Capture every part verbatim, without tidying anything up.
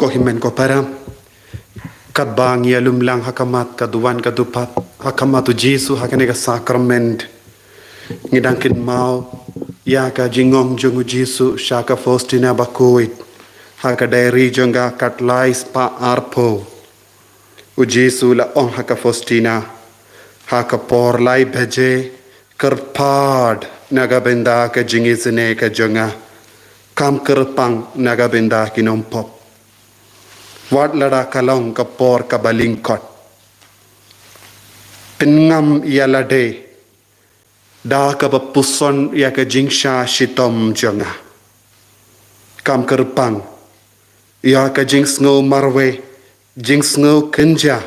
Ko hynmen ko para, katba ngi ïalum lang ha khmat ka duwan ka dupat ha khmat u Jisu ha kane ka sakrament, ngi dang kynmaw ïa ka jingong jong u Jisu sha ka Faustina Bakhuid. Ha ka diary jong ka, kat lai spah arphew, u Jisu la ong ha ka Faustina, ha ka por lai baje, kyrpad na ka bynta ka jingisynei ka jong nga, kam kyrpang na ka bynta ki nongpop. Wat lada ka long ka por kaba lyngkot, pynngam ïa lade da kaba puson ïa ka jingshah shitom jong nga. Kam kyrpang ïa ka jingsngew marwei, jingsngew kynja,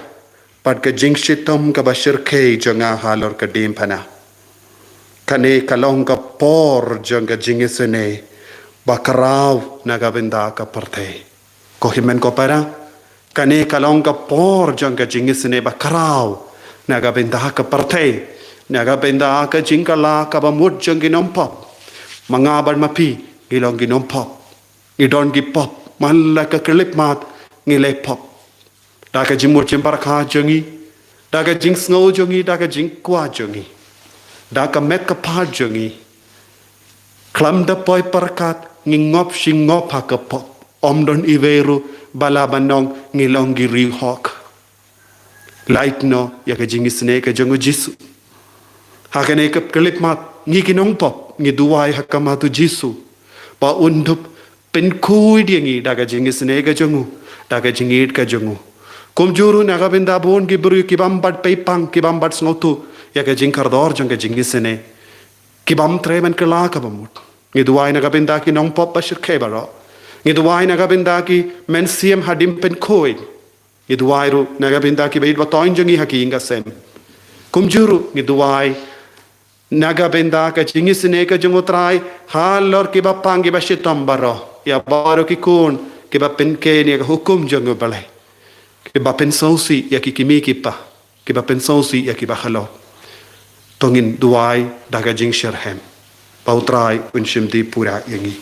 bad ka jingshitom kaba shyrkhei jong nga halor ka diengphna. Kane ka long ka por jong ka jingisynei ba khraw na ka bynta ka pyrthei. Ko hynmen ko para, kane ka long ka por jong ka jingisynei ba khraw na ka bynta ka pyrthei, na ka bynta ka jingkylla kaba mut jong ki nongpop. Ma nga bad ma phi ngi long ki nongpop. Ngi don ki pop, man la ka khyllipmat ngi leh pop. Da ka jingmut jingpyrkhat jong ngi, da ka jingsngew jong ngi, da ka jingkwah jong ngi, da ka met ka phad jong ngi, khlem da poi pyrkhat ngi ngop shi ngop ha ka pop. Ym don iwei ruh ba lah ban ong ngi long ki riewhok. Lait noh ïa ka jingisynei ka jong u Jisu. Ha kane ka khyllipmat ngi ki nongpop ngi duwai ha khmat u Jisu ba un dup pynkhuid ïa ngi da ka jingisynei ka jong u, da ka jingïeit ka jong u. Kumjuh ruh na ka bynta bun ki briew ki bym pat peit pang, ki bym pat sngewthuh ïa ka jingkordor jong ka jingisynei, ki bym trei ban kylla kaba mut, ngi duwai na ka bynta ki nongpop ba shyrkhei baroh. Ngi duwai na ka bynta ki mynsiem haduh pynkhuid. Ngi duwai ruh na ka bynta ki baieit ba toiñ jong ngi ha ki ïing ka sem. Kumjuh ruh ngi duwai na ka bynta ka jingisynei ka jong u Trai halor ki bapang ki bashitom baroh, ïa baroh ki khun ki ba pynkheiñ ïa ka hukum jong u Blei, ki ba pynsngewsih ïa ki kmie ki kpa, ki ba pynsngewsih ïa ki bahalor. To ngin duwai da ka jingshitrhem ba u Trai un shimti pura ïa ngi.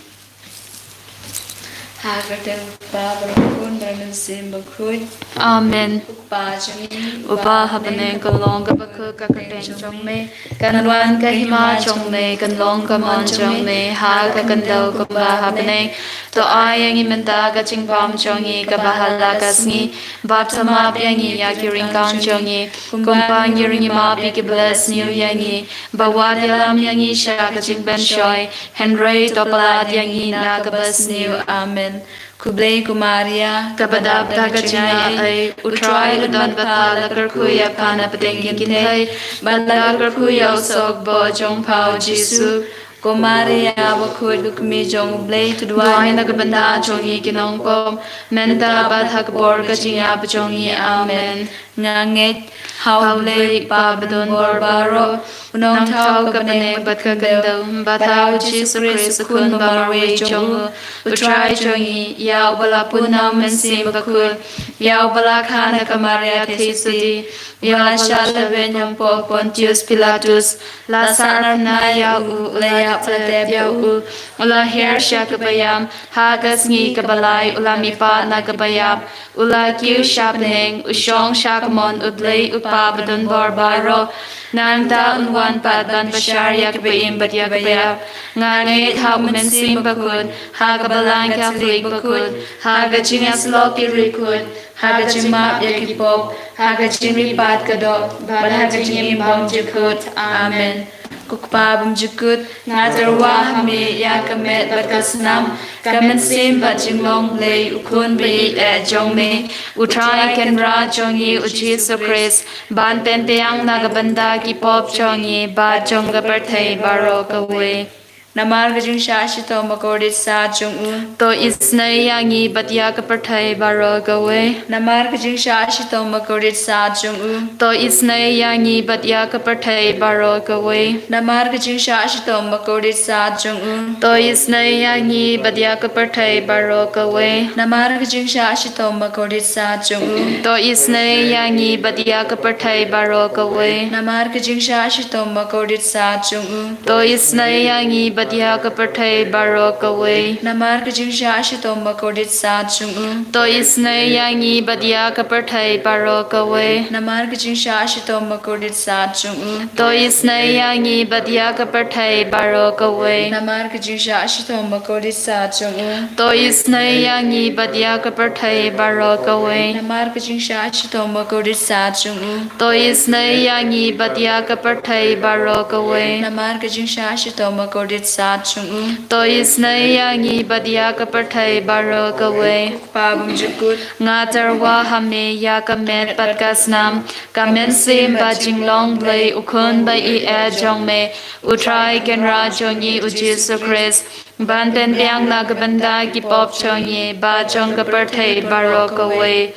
Ha ka kyrteng u Kpa bad u Khun bad u Mynsiem Bakhuid. Amen. U Kpa jong ngi uba ha bneng, kan long kaba khuid ka kyrteng jong me, kan wan ka hima jong me, kan long ka mon jong me ha ka khyndew kumba ha bneng. To ai ïa ngi mynta ka jingbam jong ngi kaba ha la ka sngi, bad to map ïa ngi ïa ki ryngkang jong ngi, kumba ngi ruh ngi map ïa kiba la sniew ïa ngi, bad wat ïalam ïa ngi sha ka jingpynshoi, hynrei to pyllait ïa ngi na kaba sniew. Amen. Khublei ko Maria, kaba dap da ka jingaiei, u Trai u don bad pha, la kyrkhu ïa pha na pdeng ki kynthei, bad la kyrkhu ïa u sohbor jong pha u Jisu. Ko Maria bakhuid, ko kmie jong u Blei, to duwai na ka bynta jong ngi ki nongpop, mynta bad ha ka por ka jingïap jong ngi. Amen. Nga ngeit ha u Blei u Kpa badonbor baroh, u nongthaw ka bneng bad ka khyndew, bad ha u Jisu Khrist u Khun ba marwei jong u, u Trai jong ngi, ïa uba la pun na u Mynsiem Bakhuid, ïa uba la kha na ka Maria Theisotti, ïa uba la shah lehbeiñ ha u Pontius Pilatus, la sahnarphna ïa u, u la ïap, la tep ïa u, u la hiar sha kaba ïap, ha ka sngi kaba lai u la mihpat na kaba ïap, u la kiew sha bneng, u shong sha ka mon u Blei u Kpa badonbor baroh. Nangta un wan pat ban bishar ïa kiba im bad ïa kiba ïap. Nga ngeit ha u Mynsiem Bakhuid, ha ka Balang Katholik bakhuid, ha ka jingïasyllok ki riewkhuid, ha ka jingmap ïa ki pop, ha ka jingriewpaid ka doh, bad ha ka jingim bymjukut. Amen. Ko Kpa bymjukut, nga tyrwa ha me ïa ka met bad ka snam, ka mynsiem bad jinglong Blei u Khun baieit eh jong me, u Trai Kynrad jong ngi u Jisu Khrist, ban pynbiang na ka bynta ki pop jong ngi bad jong ka pyrthei baroh kawei. Namar ka jingshah shitom bakordit sat jong u, to isynei ïa ngi bad ïa ka pyrthei baroh kawei. Namar ka jingshah shitom bakordit sat jong u, to isynei ïa ngi bad ïa ka pyrthei baroh kawei. Namar ka jingshah shitom bakordit sat jong u, to isynei ïa ngi bad ïa ka pyrthei baroh kawei. Namar ka jingshah shitom bakordit sat jong u, to isynei ïa ngi bad ïa ka pyrthei baroh kawei. Namar ka jingshah shitom bakordit sat jong u, to isynei ïa ngi bad ïa ka pyrthei baroh kawei. Namar ka jingshah shitom bakordit sat jong u. To isynei ïa ngi bad ïa ka pyrthei baroh kawei. Namar ka jingshah shitom bakordit sat jong u. To isynei ïa ngi bad ïa ka pyrthei baroh kawei. Namar ka jingshah shitom bakordit sat jong u. To isynei ïa ngi bad ïa ka pyrthei baroh kawei. Namar ka jingshah shitom bakordit sat jong u. To isynei ïa ngi bad ïa ka pyrthei baroh kawei. Namar ka jingshah shitom bakordit sat jong u. To isynei ïa ngi bad ïa ka pyrthei baroh kawei. Ko Pa bymjukut. Nga tyrwa ha me ïa ka met bad ka snam, ka mynsiem bad jinglong Blei, u Khun ba ïeit jong me, u Trai Kynrad jong ngi u Jisu Khrist, ban pynbiang na ka bynta ki pop jong ngi bad jong ka pyrthei baroh kawei.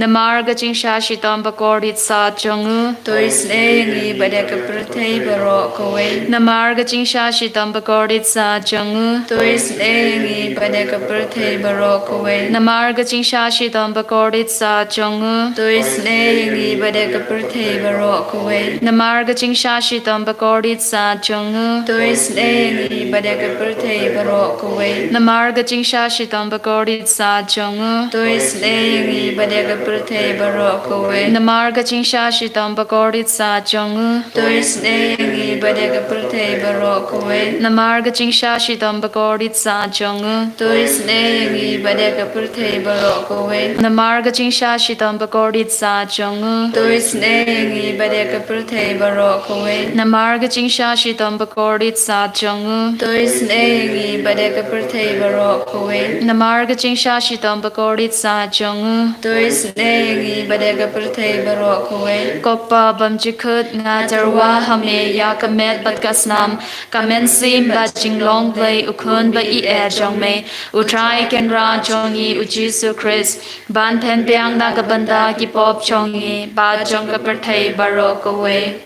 Namar ka jingshah shitom bakordit sat jong u. To isynei ïa ngi bad ïa ka pyrthei baroh kawei. Namar ka jingshah shitom bakordit sat jong u. To isynei ïa ngi bad ïa ka pyrthei baroh kawei. Namar ka jingshah shitom bakordit sat jong u. To isynei ïa ngi bad ïa ka pyrthei baroh kawei. Namar ka jingshah shitom bakordit sat jong u. To isynei ïa ngi bad ïa ka pyrthei baroh kawei. Namar ka jingshah shitom bakordit sat jong u. To isynei ïa ngi bad ïa ka pyrthei baroh kawei. Namar ka jingshah shitom bakordit sat jong u. To isynei ïa ngi bad ïa ka pyrthei baroh kawei. Namar ka jingshah shitom bakordit sat jong u. To isynei ïa ngi bad ïa ka pyrthei baroh kawei. Namar ka jingshah shitom bakordit sat jong u. To isynei ïa ngi bad ïa ka pyrthei baroh kawei. Namar ka jingshah shitom bakordit sat jong u. To isynei ïa ngi bad ïa ka pyrthei baroh kawei. Namar ka jingshah shitom bakordit sat jong u. To isynei ïa ngi bad ïa ka pyrthei baroh kawei. Ko Pa bymjukut, nga tyrwa ha me ïa ka met bad ka snam, ka mynsiem bad jinglong Blei, u Khun ba ïeit jong me, u Trai Kynrad jong ngi u Jisu Khrist, ban pynbiang na ka bynta ki pop jong ngi bad jong ka pyrthei baroh kawei.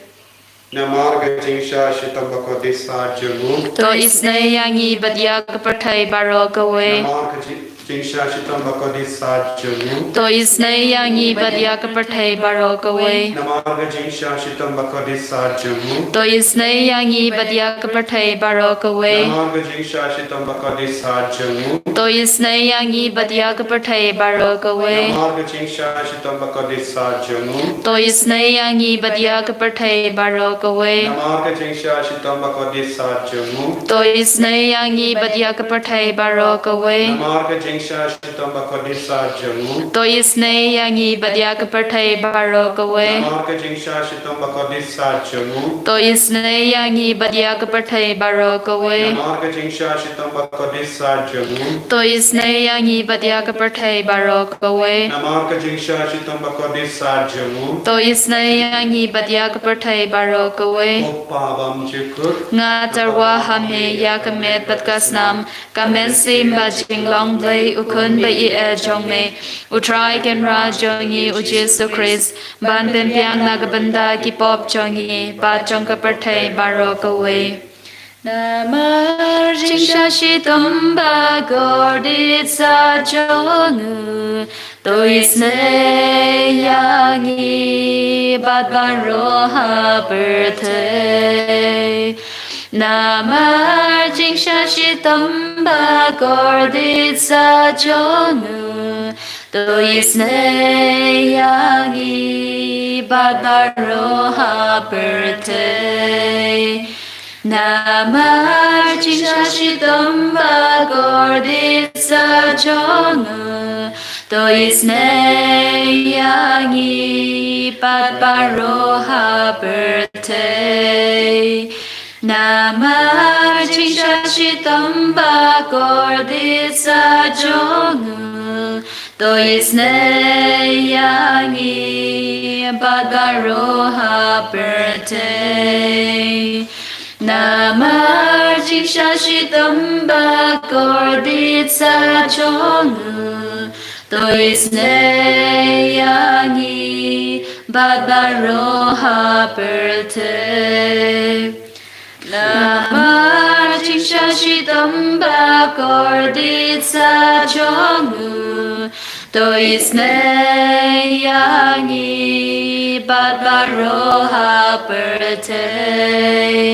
Namar ka jingshah shitom bakordit sat jong u. To isynei ïa ngi bad ïa ka pyrthei baroh kawei. Namar ka jing- jingshah shitom bakordit sat jong u. To isynei ïa ngi bad ïa ka pyrthei baroh kawei. Namar ka jingshah shitom bakordit sat jong u. To isynei ïa ngi bad ïa ka pyrthei baroh kawei. Namar ka jingshah shitom bakordit sat jong u. To isynei ïa ngi bad ïa ka pyrthei baroh kawei. Namar ka jingshah shitom bakordit sat jong u. To isynei ïa ngi bad ïa ka pyrthei baroh kawei. Namar ka jingshah shitom bakordit sat jong u. To isynei ïa ngi bad ïa ka pyrthei baroh kawei. Namar ka jingshah shitom bakordit sat jong u. To isynei ïa ngi bad ïa ka pyrthei baroh kawei. Namar ka jingshah shitom bakordit sat jong u. To isynei ïa ngi bad ïa ka pyrthei baroh kawei. Namar ka jingshah shitom bakordit sat jong u. To isynei ïa ngi bad ïa ka pyrthei baroh kawei. Namar ka jingshah shitom bakordit sat jong u. To isynei ïa ngi bad ïa ka pyrthei baroh kawei. Ko Pa bymjukut. Nga tyrwa ha me ïa ka met bad ka snam, ka mynsiem bad jinglong Blei, u Khun ba ïeit jong me, u Trai Kynrad jong ngi u Jisu Khrist, ban pynbiang na ka bynta ki pop jong ngi bad jong ka pyrthei baroh kawei. Namar jingshah shitom bakordit sat jong u. To isynei ïa ngi bad baroh ha pyrthei. Namar jingshah shitom bakordit sat jong u. To isynei ïa ngi bad baroh ha pyrthei. Namar jingshah shitom bakordit sat jong u. To isynei ïa ngi bad baroh ha pyrthei. Namar jingshah shitom bakordit sat jong u. To isynei ïa ngi bad baroh ha pyrthei. Namar jingshah shitom bakordit sat jong u. To isynei ïa ngi bad baroh ha pyrthei. Namar jingshah shitom bakordit sat jong u. To isynei ïa ngi bad baroh ha pyrthei.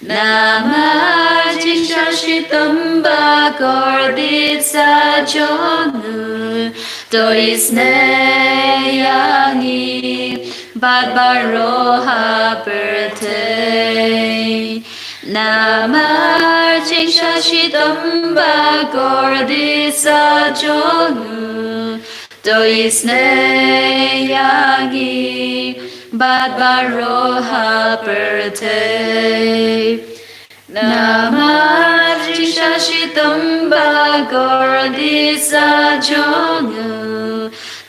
Namar jingshah shitom ba kordit sa jong u, to isynei ïa ngi bad baroh ha pyrthei. Namar jingshah shitom ba kordit sa jong u, to isynei ïa ngi bad baroh ha pyrthei. Namar jingshah shitom ba kordit sa jong u,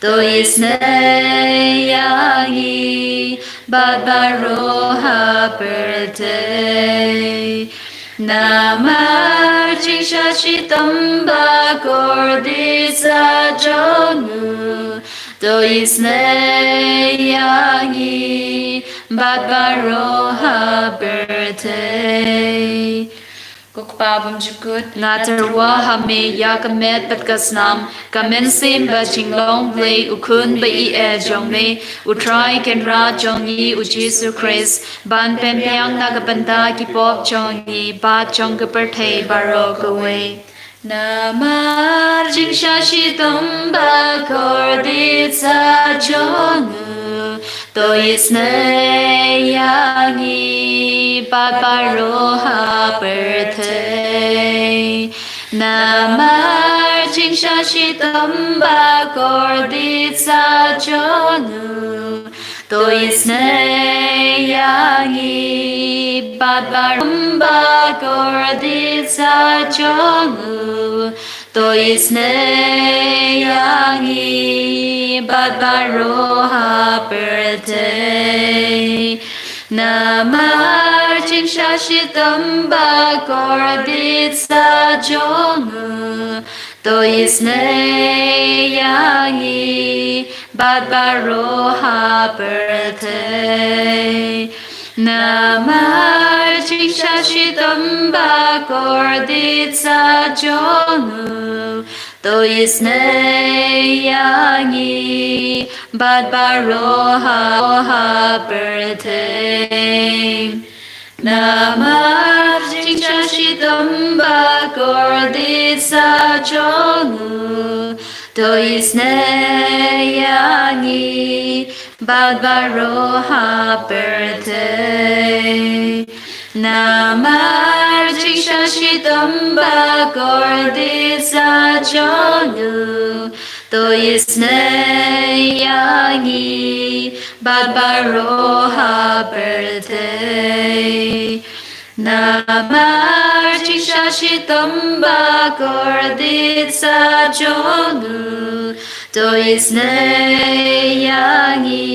to isynei ïa ngi bad baroh ha pyrthei. Namar jingshah shitom ba kordit sa jong u, to isynei ïa ngi bad baroh ha pyrthei. Ko Kpa bymjukut, nga tyrwa ha me ïa ka met bad ka snam, ka mynsiem bad jinglong Blei, u Khun ba ïeit jong me, u Trai Kynrad jong ngi u Jisu Khrist, ban pynbiang na ka bynta ki pop jong ngi bad jong ka pyrthei baroh kawei. Namar jingshah shitom ba kordit sa jong u, to isynei ïa ngi bad baroh ha pyrthei. Namar jingshah shitom ba kordit sa jong u, to isynei ïa ngi bad baroh, ba kordit sa jong u, to isynei ïa ngi bad baroh ha pyrthei. Namar jingshah shitom ba kordit sa jong u, to isynei ïa ngi bad baroh ha pyrthei. Namar jingshah shitom ba kordit sa jong u, to isynei ïa ngi bad baroh ha pyrthei. Namar jingshah shitom ba kordit sa jong u, to isynei ïa ngi bad baroh ha pyrthei. Namar jingshah shitom ba kordit sa jong u, to isynei ïa ngi bad baroh ha pyrthei. Namar jingshah shitom ba kordit sa jong u, to isynei ïa ngi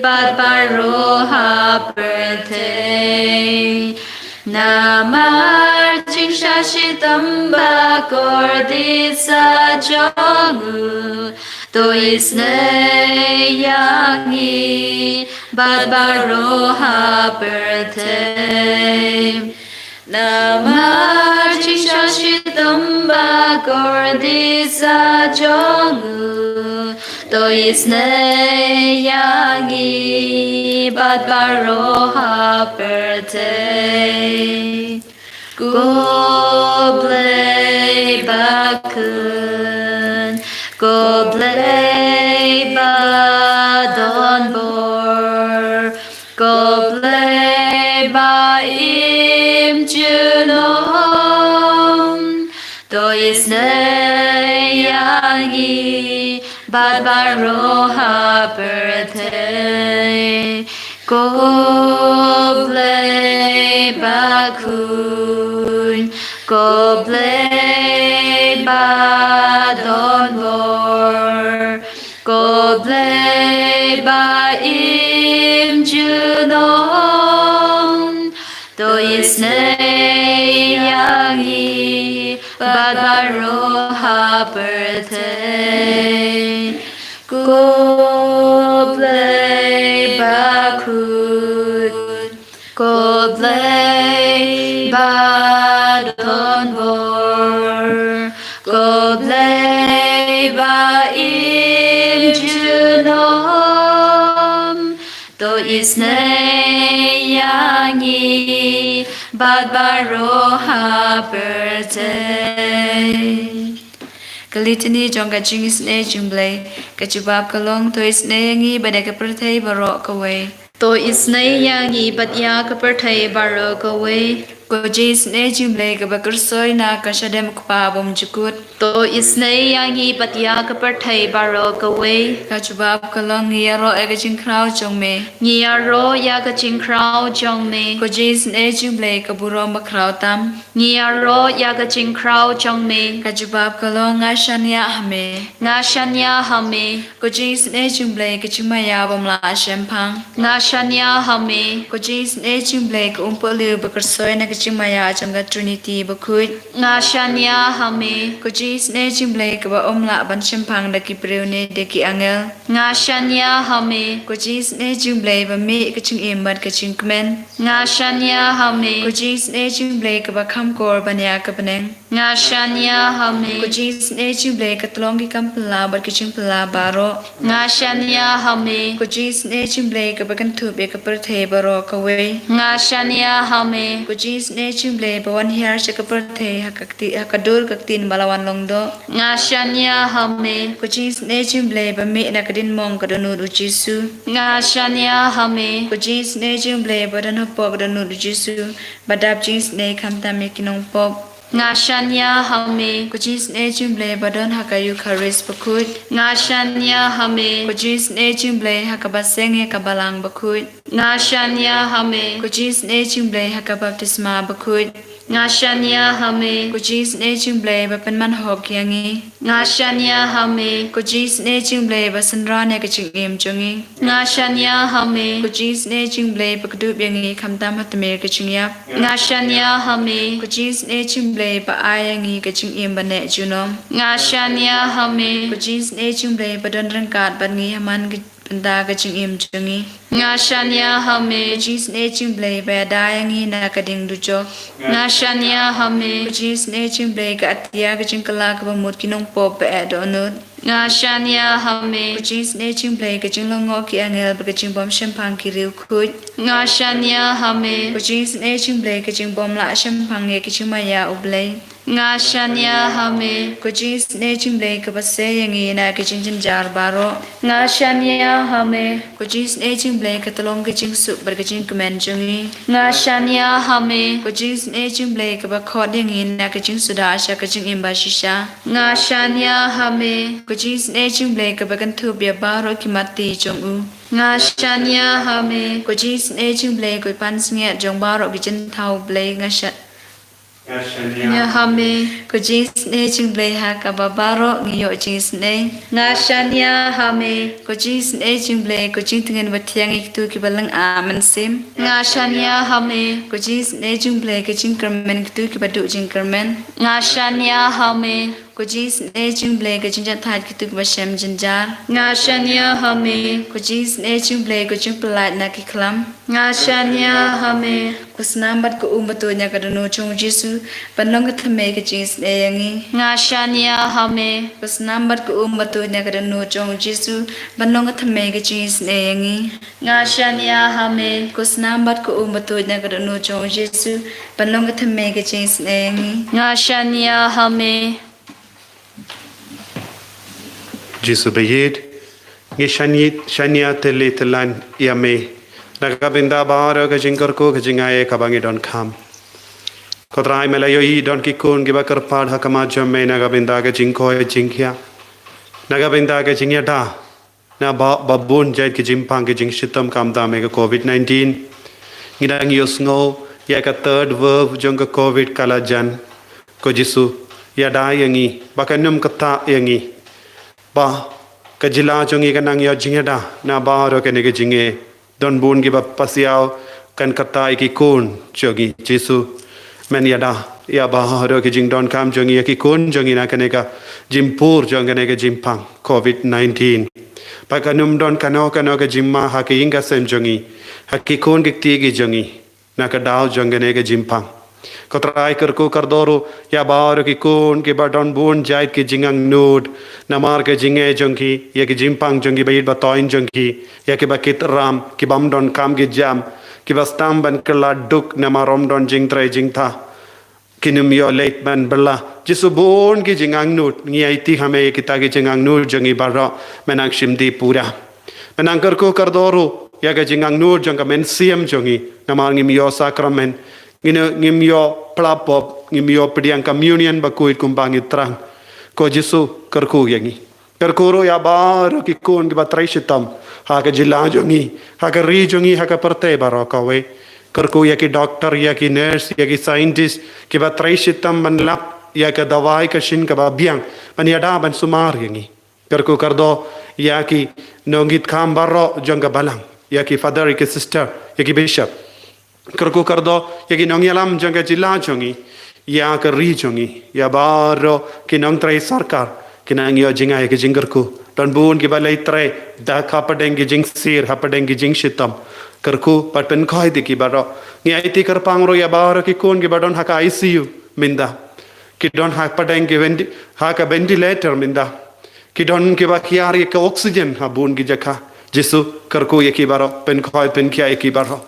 bad baroh ha pyrthei. Namar jingshah shitom ba kordit sa jong u, to isynei ïa ngi bad baroh ha pyrthei. Namar jingshah shitom ba kordit sa jong u, to isynei ïa ngi bad baroh ha pyrthei. Ko Blei ba khun, ko Blei ba don bor, ko Blei ba im junom, to isynei ïa ngi bad baroh ha pyrthei. Ko Blei ba khun, ko Blei ba don bor, ko Blei ba im junom, to isynei ïa ngi bad baroh ha pyrthei. Ko Blei ba khun, ko Blei ba don bor, ko Blei ba im junom, to isynei ïa ngi bad baroh ha pyrthei. Ka Litany jong ka jingisynei jong U Blei. Ka jubab ka long: To isynei ïa ngi bad ïa ka pyrthei baroh kawei. To isynei ïa ngi bad ïa ka pyrthei baroh kawei. Ko jingisynei jong U Blei kaba kyrsoi na ka shadem U Kpa bymjukut. To isynei ïa ngi bad ïa ka pyrthei baroh kawei. Ka jubab ka long: Ngi ïaroh ïa ka jingkhraw jong me. Ngi ïaroh ïa ka jingkhraw jong me. Ko jingisynei jong U Blei ka burom bakhraw tam. Ngi ïaroh ïa ka jingkhraw jong me. Ka jubab ka long: Nga shaniah ha me. Nga shaniah ha me. Ko jingisynei jong U Blei ka jingmaïa bym lah shemphang. Nga shaniah ha me. Ko jingisynei jong U Blei ka umpohliew ba kyrsoi na ka jingmaïa jong ka Trinity bakhuid. Nga shaniah ha me. Ko jingisynei jong U Blei kaba ym lah ban shemphang da ki briew ne da ki angel. Nga shaniah ha me. Ko jingisynei jong U Blei ba mih ka jingim bad ka jingkmen. Nga shaniah ha me. Ko jingisynei jong U Blei kaba kham kor ban ïa ka bneng. Nga shaniah ha me. Ko jingisynei jong U Blei ka tlong ki kam phylla bad ki jingphylla baroh. Nga shaniah ha me. Ko jingisynei jong U Blei kaba kynthup ïa ka pyrthei baroh kawei. Nga shaniah ha me. Ko jingisynei jong U Blei ba wan hiar sha ka pyrthei ha ka kti-, ha ka dur ka ktien ba la wan long doh. Nga shaniah ha me. Ko jingisynei jong U Blei ba mih na ka diengmong ka dohnud U Jisu. Nga shaniah ha me. Ko jingisynei jong U Blei ba don hapoh ka dohnud U Jisu, ba dap jingisynei khamtam ïa ki nongpop. Nga shaniah ha me. Ko jingisynei jong U Blei ba don ha ka Eukharist bakhuid. Nga shaniah ha me. Ko jingisynei jong U Blei ha kaba seng ïa ka balang bakhuid. Nga shaniah ha me. Ko jingisynei jong U Blei ha ka baptisma bakhuid. Nga shaniah ha me. Ko jingisynei jong U Blei ba pynman hok ïa ngi. Nga shaniah ha me. Ko jingisynei jong U Blei ba synran ïa ka jingim jong ngi. Nga shaniah ha me. Ko jingisynei jong U Blei ba kdup ïa ngi khamtam ha tmier ka jingïap. Nga shaniah ha me. Ko jingisynei jong U Blei ba ai ïa ngi ka jingim ba neh junom. Nga shaniah ha me. Ko jingisynei jong U Blei ba don ryngkat bad ngi ha man ka bynta ka jingim jong ngi. Nga shaniah ha me. Ko jingisynei jong U Blei ba ïada ïa ngi na ka diengdujok. Nga shaniah ha me. Ko jingisynei jong U Blei ka atia ka jingkylla kaba mut ki nongpop ba eh dohnud. Nga shaniah ha me. Ko jingisynei jong U Blei ka jinglyngngoh ki angel bad ka jingbym shemphang ki riewkhuid. Nga shaniah ha me. Ko jingisynei jong U Blei ka jingbym lah shemphang ïa ka jingmaïa U Blei. Nga shaniah ha me. Ko jingisynei jong U Blei kaba sei ïa ngi na ka jingjynjar baroh. Nga shaniah ha me. Ko jingisynei jong U Blei ka tlong ka jingsuk bad ka jingkmen jong ngi. Nga shaniah ha me. Ko jingisynei jong U Blei kaba khot ïa ngi na ka jingsuda sha ka jingim bashisha. Nga shaniah ha me. Ko jingisynei jong U Blei kaba kynthup ïa baroh ki matti jong u. Nga shaniah ha me. Ko jingisynei jong U Blei ko pansngiat jong baroh ki jingthaw U Blei. Nga sha- Nga shaniah ha me. Ko jingisynei jong U Blei ha kaba baroh ngi ïoh jingisynei. Nga shaniah ha me. Ko jingisynei jong U Blei ko jingtngen bathiang ïa kito kiba lynga mynsiem. Nga shaniah ha me. Ko jingisynei jong U Blei ko jingkyrmen kito kiba duh jingkyrmen. Nga shaniah ha me. Ko jingisynei jong U Blei ko jingjahthait kito kiba shem jynjar. Nga shaniah ha me. Ko jingisynei jong U Blei ko jingpyllait na ki khlam. Nga shaniah ha me. Ko snam bad ko um ba tuid na ka dohnud jong U Jisu ban long ka thymmei ka jingisynei ïa ngi. Nga shaniah ha me. Ko snam bad ko um ba tuid na ka dohnud jong U Jisu ban long ka thymmei ka jingisynei ïa ngi. Nga shaniah ha me. Ko snam bad ko um ba tuid na ka dohnud jong U Jisu ban long ka thymmei ka jingisynei ïa ngi. Nga shaniah ha me. Jisu ba ïeit, ngi shaniah, shaniah tylli tyllan ïa me na ka bynta baroh ka jingkyrkhu ka jingai kaba ngi donkam. Ko Trai, me la ïohi don ki khun kiba kyrpad ha khmat jong me na ka bynta ka jingkoit jingkhiah, na ka bynta ka jingïada na ba, ba bun jait ki jingpang ki jingshitom khamtam ïa ka covid nineteen. Ngi dang ïohsngew ïa ka third wave jong ka covid ka la jan. Ko Jisu, ïada ïa ngi ba kan ym ktah ïa ngi, ba ka jylla jong ngi kan nang ïoh jingïada na baroh kane ka jingeh. Don bun kiba pasiaw kan ktah ïa ki khun jong ngi. Jisu, men ïada ïa baroh ki jingdonkam jong ngi, ïa ki khun jong ngi na kane ka jingpur jong kane ka jingpang covid nineteen. Ba kan ym don kano kano ka jingma ha ka ïing ka sem jong ngi, ha ki khun ki kti ki jong ngi na ka daw jong kane ka jingpang. Ko Trai, kyrkhu kyrdoh ruh ïa baroh ki khun kiba don bun jait ki jingangnud namar ka jingeh jong ki, ïa ki jingpang jong ki ba ïeit ba thoiñ jong ki, ïa kiba kit ram, ki bym donkam ki jam, kiba sdang ban kylla duk namar ym don jingtrei jingtha, kin ym ïoh leit ban bylla. Jisu, bun ki jingangnud, ngi aiti ha me ïa kita ki jingangnud jong ngi baroh, me nang shim dih pura. Me nang kyrkhu kyrdoh ruh ïa ka jingangnud jong ka mynsiem jong ngi, namar ngim ïoh sakramen, ngin, ngim ïoh pla pop, ngim ïoh pdiang communion bakhuid kumba ngi thrang. Ko Jisu, kyrkhu ïa ngi. Kyrkhu ruh ïa baroh ki khun kiba trei shitom ha ka jylla jong ngi, ha ka ri jong ngi, ha ka pyrthei baroh kawei. Kyrkhu ïa ki doktor, ïa ki nurse, ïa ki scientist kiba trei shitom ban lap ïa ka dawai ka shin kaba biang ban ïada ban sumar ïa ngi. Kyrkhu kyrdoh ïa ki nongïalam baroh jong ka balang, ïa ki father, ïa ki sister, ïa ki bishop. Kyrkhu kyrdoh ïa ki nongïalam jong ka jylla jong ngi, ïa ka ri jong ngi, ïa baroh ki nongtrei sorkar, kin nang ïoh jngai ïa ka jingkyrkhu. Don bun kiba leit trei da hapdeng ki jingsir, hapdeng ki jingshitom. Kyrkhu bad pynkhuid ïa ki baroh. Ngi aiti kyrpang ruh ïa baroh ki khun kiba don ha ka I C U mynta, ki don hapdeng ki vendi-, ha ka ventilator mynta. Ki don kiba hiar ïa ka oxygen ha bun ki jaka. Jisu, kyrkhu ïa ki baroh, pynkhuid pynkhiah ïa ki baroh,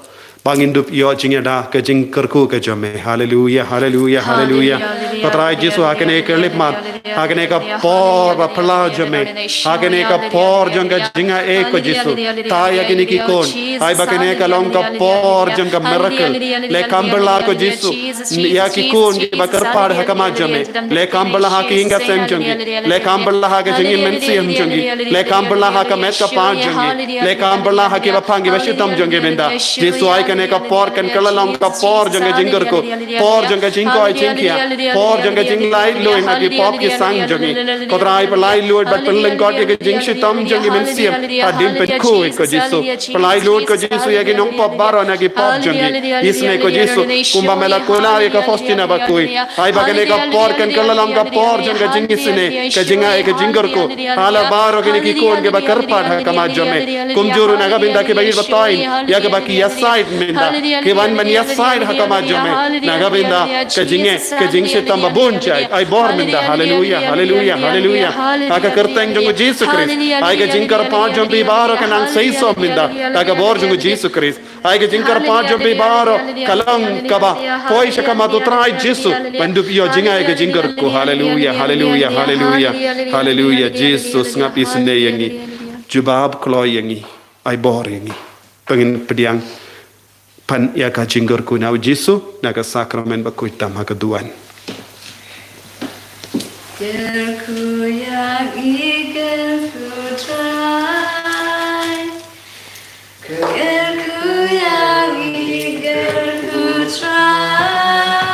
ba ngin dup ïoh jingïada ka jingkyrkhu ka jong me. Haleluia, haleluia, haleluia. Ko Trai Jisu, ha kane ka khyllipmat, ha kane ka por ba phylla jong me, ha kane ka por jong ka jingaiei, ko Jisu, tai ïa kine ki khun. Ai ba kane ka long ka por jong ka miracle. Leh kham bylla, ko Jisu, ïa ki khun kiba kyrpad ha khmat jong me. Leh kham bylla ha ki ïing ki sem jong ki. Leh kham bylla ha ka jingim mynsiem jong ki. Leh kham bylla ha ka met ka phad jong ki. Leh kham bylla ha kiba phang kiba shitom jong ki mynta. Jisu, ai kane ka por kan kylla long ka por jong ka jingkyrkhu, por jong ka jingkoit jingkhiah, por jong ka jinglaitluid na ki pop ki sang jong ki. Ko Trai, pyllait luid bad pynlyngkot ïa ka jingshitom jong ki mynsiem. Hadien pynkhuid, ko Jisu. Pyllait luid, ko Jisu, ïa ki nongpop baroh na ki pop jong ki. Isynei, ko Jisu, kumba me la kular ïa ka Faustina bakhuid. Ai ba kane ka por kan kylla long ka por jong ka jingisynei, ka jingai, ka jingkyrkhu. Ha la baroh kine ki khun kiba kyrpad ha khmat jong me. Kumjuh ruh na ka bynta kiba ïeit ba toiñ, ïa kiba ki ïasaid mynta, ki wan ban ïasaid ha khmat jong me. Na ka bynta ka jingeh, ka jingshitom ba bun jait. Ai bor mynta. Haleluia, haleluia, haleluia. Ha ka kyrteng jong u Jisu Khrist. Ai ka jingkyrpad jong phi baroh kan nang seisoh mynta da ka bor jong u Jisu Khrist. Ai ka jingkyrpad jong phi baroh ka long kaba poi sha khmat u Trai Jisu ban dup ïoh jngai ïa ka jingkyrkhu. Haleluia, haleluia, haleluia. Haleluia. Jisu, sngap isynei ïa ngi. Jubab kloi ïa ngi. Ai bor ïa ngi. Ba ngin pdiang pan ïa ka jingkyrkhu na u Jisu na ka sakramen bakhuid tam ha ka duwan. Kyrkhu ïa ngi, kyrkhu Trai. Kyrkhu ïa ngi, kyrkhu Trai.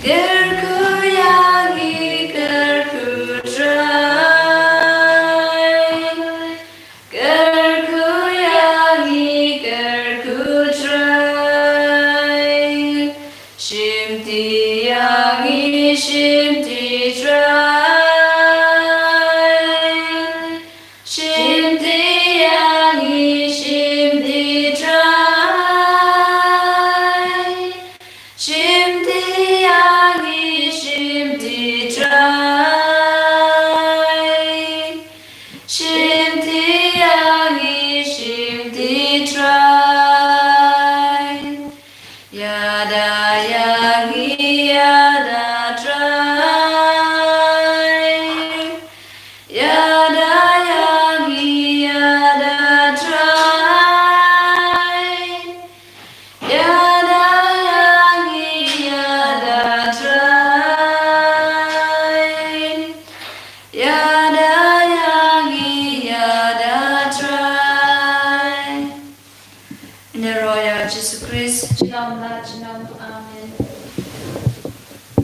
Kyrkhu ïa ngi, kyrkhu Trai. Kyrkhu ïa ngi, kyrkhu Trai. Shim ti ïa ngi, shim ti Trai. Shim ti ïa ngi, shim ti Trai. Shim ti ïa ngi, shim ti Trai. Shim ti ïa ngi, shim ti Trai. Ïada ïa ngi, ïada Trai. Ïada ïa ngi, ïada Trai. Ïada ïa ngi, ïada Trai. Ïada ïa ngi, ïada Trai. Ïn a roi ïa Jisu Khrist. Junom la junom. Amen.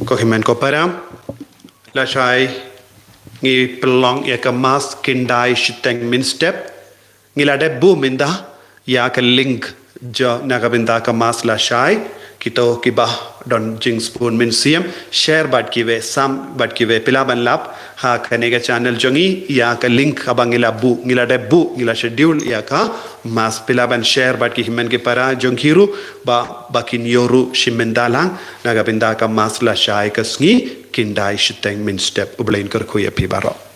Ko hynmen ko para, lashai ngi pynlong ïa ka Mass Khyndai Shiteng Mynstep. Ngi la dep buh mynta ïa ka link jong na ka bynta ka Mass lashai. Kito kiba don jingsbun mynsiem, share bad kiwei, sam bad kiwei. Phi lah ban lap ha kane ka channel jong ngi ïa ka link kaba ngi la buh, ngi la dep buh, ngi la schedule ïa ka Mass. Phi lah ban share bad ki hynmen ki para jong phi ruh ba, ba kin ïoh ruh shim bynta lang na ka bynta ka Mass lashai ka sngi Khyndai Shiteng Mynstep. U Blei un kyrkhu ïa phi baroh.